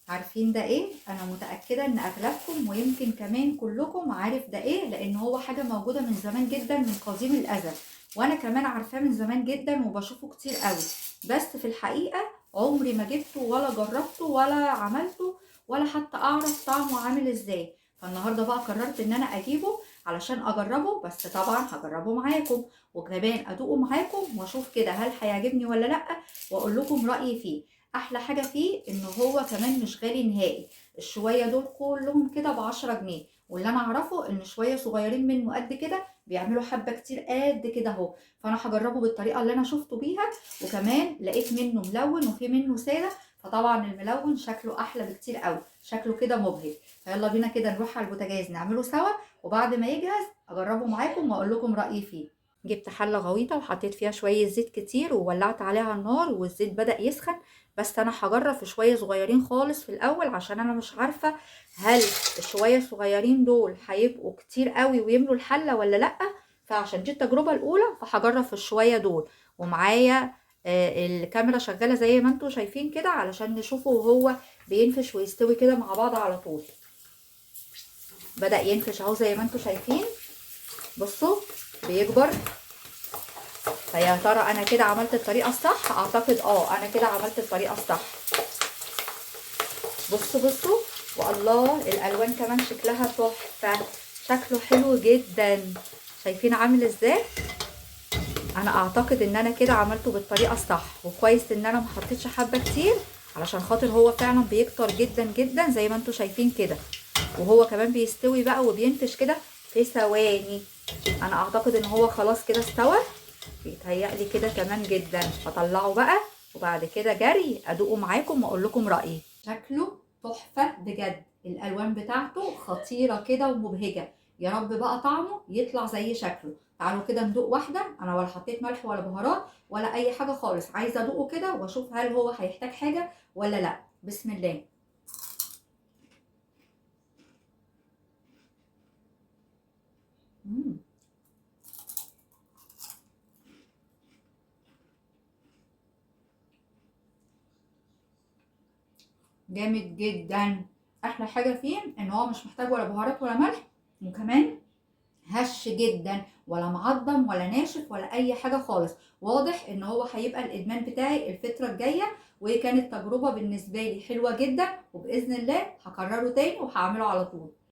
عارفين ده ايه؟ انا متأكدة ان اغلبكم ويمكن كمان كلكم عارف ده ايه، لان هو حاجة موجودة من زمان جدا من قديم الازل، وانا كمان عارفاه من زمان جدا وبشوفه كتير قوي، بس في الحقيقة عمري ما جبته ولا جربته ولا عملته ولا حتى اعرف طعمه عامل ازاي. فالنهارده بقى قررت ان انا اجيبه علشان اجربه، بس طبعا هجربه معاكم وكمان ادوقه معاكم واشوف كده هل هيعجبني ولا لا، واقول لكم رايي فيه. احلى حاجة فيه ان هو كمان مش غالي نهائي، الشويه دول كلهم كده ب10 جنيه، واللي انا اعرفه ان شوية صغيرين منه قد كده بيعملوا حبه كتير قد كده اهو. فانا هجربه بالطريقة اللي انا شفته بيها، وكمان لقيت منه ملون وفي منه ساده، فطبعا الملون شكله احلى بكتير قوي، شكله كده مبهج. فيلا بينا كده نروح على البوتاجاز نعمله سوا، وبعد ما يجهز اجربه معاكم واقول لكم رايي فيه. جبت حله غويطه وحطيت فيها شوية زيت كتير وولعت عليها النار، والزيت بدا يسخن، بس انا هجرب في شوية صغيرين خالص في الاول عشان انا مش عارفه هل الشويه الصغيرين دول هيبقوا كتير قوي ويملوا الحلة ولا لا، فعشان دي التجربة الاولى فهجرب في الشويه دول. ومعايا الكاميرا شغالة زي ما انتم شايفين كده علشان نشوفه وهو بينفش ويستوي كده مع بعض على طول. بدأ ينفش اهو زي ما انتم شايفين، بصوا بيكبر. فيا ترى انا كده عملت الطريقة الصح؟ اعتقد انا كده عملت الطريقة الصح. بصوا بصوا والله الالوان كمان شكلها تحفة، شكله حلو جدا، شايفين عامل ازاي؟ انا اعتقد ان انا كده عملته بالطريقة الصح، وكويس ان انا ما حطيتش حبه كتير علشان خاطر هو فعلا بيكتر جدا جدا زي ما انتم شايفين كده، وهو كمان بيستوي بقى وبينفش كده في ثواني. انا اعتقد ان هو خلاص كده استوى، بيتهيألي كده تمام جدا. هطلعه بقى وبعد كده جري ادوقه معاكم واقول لكم رايي. شكله تحفة بجد، الالوان بتاعته خطيرة كده ومبهجه، يا رب بقى طعمه يطلع زي شكله. تعالوا كده ندوق واحدة، انا ولا حطيت ملح ولا بهارات ولا اي حاجة خالص، عايزه ادوقه كده واشوف هل هو هيحتاج حاجة ولا لا. بسم الله. جامد جدا. احلى حاجة فيه ان هو مش محتاج ولا بهارات ولا ملح، وكمان هش جدا، ولا معضم ولا ناشف ولا اي حاجة خالص. واضح ان هو هيبقى الادمان بتاعي الفترة الجاية، وكانت تجربه بالنسبة لي حلوة جدا، وباذن الله هكرره تاني وهعمله على طول.